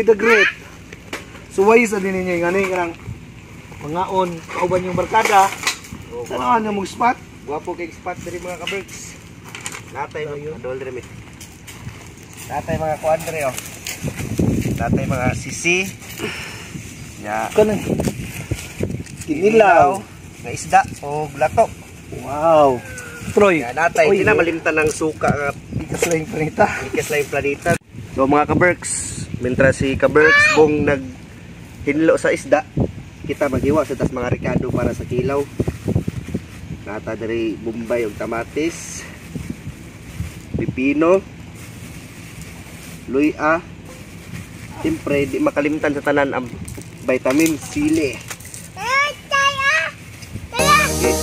Troy the Great. So why sa din ninyo ngani kanang mangaon kauban yung barkada. Oh, Sana nga mong spot. Gwapo kay spot diri mga ka-Berks. Natay adol diri mi. Natay mga kuan diri oh. Natay mga sisi. Nya Kanang kinilaw nga isda o lato. Wow. Troy. Ya, natay di na malimtan ng suka nga ikas lang yung planeta. Ikas lang yung planeta. So mga ka-Berks, mintra si ka-Berks bong naghinlo sa isda, kita maghiwa sa tas mga ricado para sa kilaw. Nata diri bombay og kamatis, pipino, luya. Siyempre di makalimtan sa tanan ang vitamin sili. Okay.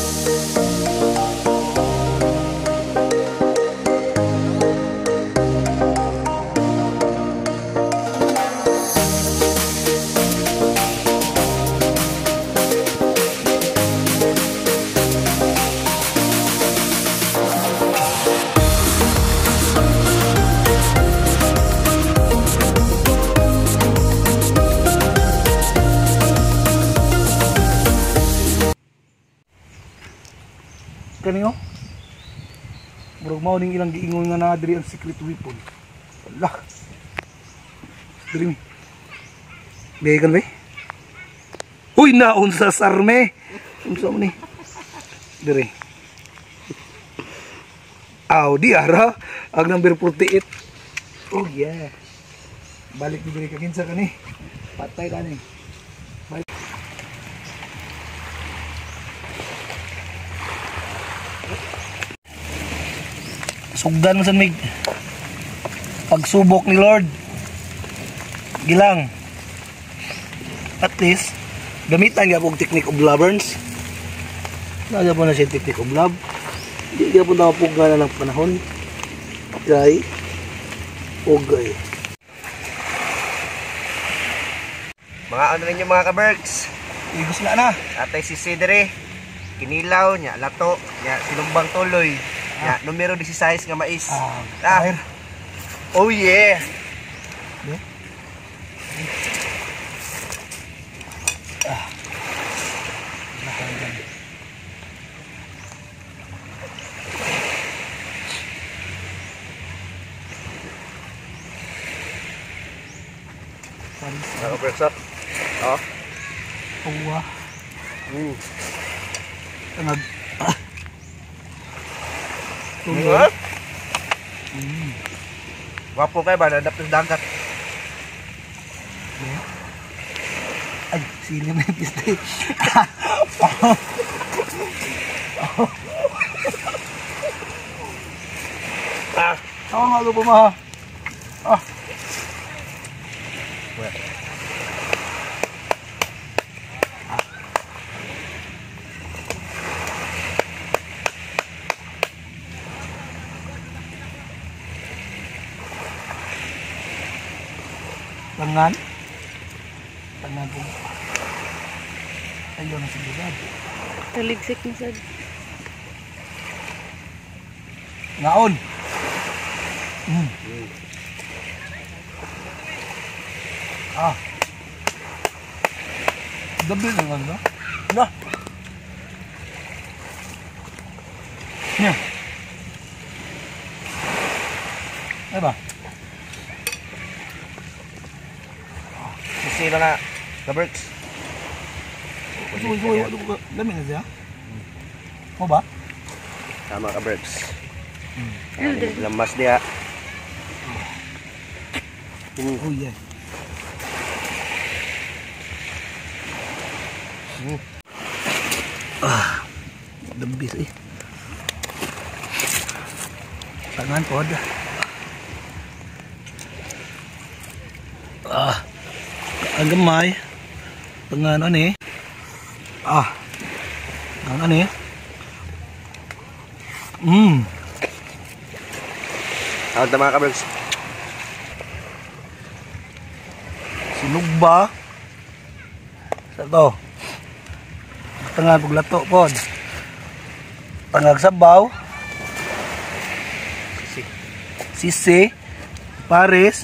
Kani oh. Murag mao ning ilang giingon nga naa diri ang secret weapon. Wala. Diri mi. Bacon be. Uy, naon sa sarme. Unsa man ni? Diri. Aw, di ara ang number 48. Oh yeah. Balik ni diri kakinsa kani. Patay kani. Sugdan mo sa mig pagsubok ni Lord gilang. At least gamitan gyud og technique of loverns. Naa po na siya technique of love. Di gyud na pugana ng panahon kay ugay. Mga ano ninyo mga ka-Berks? Igos na na. Atay si Cedre, kinilaw nya, lato nya, sinumbang tuloy. Ya, numero 16 nga mais. Ah. Oh yeah. Ah. Oh. Uwa. Tangag. Huh? Wapo kayo ba? Nadap sa dagat. Ay, sili may piste. Ah, ako nga lupo ma. Ah. Tangan. Tangan po. Ayun ang sigurado. Taligsik na sad. Ngaon. Ah. Gabi na nga. Na. Nya. Ay ba? Sino na ka-Berks? Uy, uy, uy, lami na siya. Mo ba? Tama ka-Berks. Lamas niya. Oh yeah. Ah, dambis eh. Tangan pod. Ah. Ang gamay. Tangan ani. Ah. Ang ani. Tawag na mga ka-Berks. Sinugba. Sa to. Tangan pug lato pod. Tangag sabaw. Sisi. Sisi. Pares.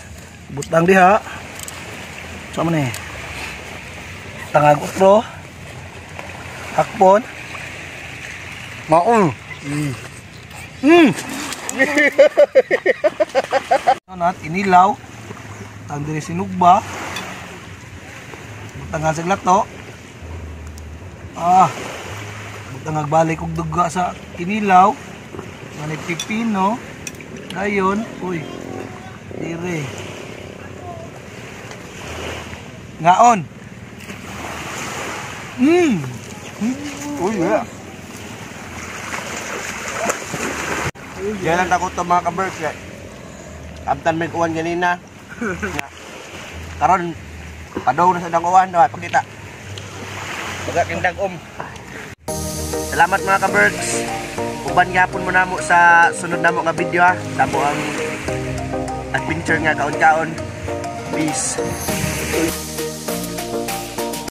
Butang diha. So man eh. Tangag utro. Hakpon. Maon. Ano nat inilaw. Tang diri sinugba. Butangan sa lato. Ah. Butang balik og duga sa kinilaw. Manay pipino. Dayon, uy. Dire. Ngaon. Uy, yeah. Yan lang takot to, mga ka-Berks, eh. Abtan may uwan ganina. Nga. Karon padaw na sa dang uwan, oh, pakita. Baga king dag-om. Salamat, mga ka-Berks. Uban gapon mo namo sa sunod namo nga video ha. Sa ang adventure nga kaon-kaon. Peace.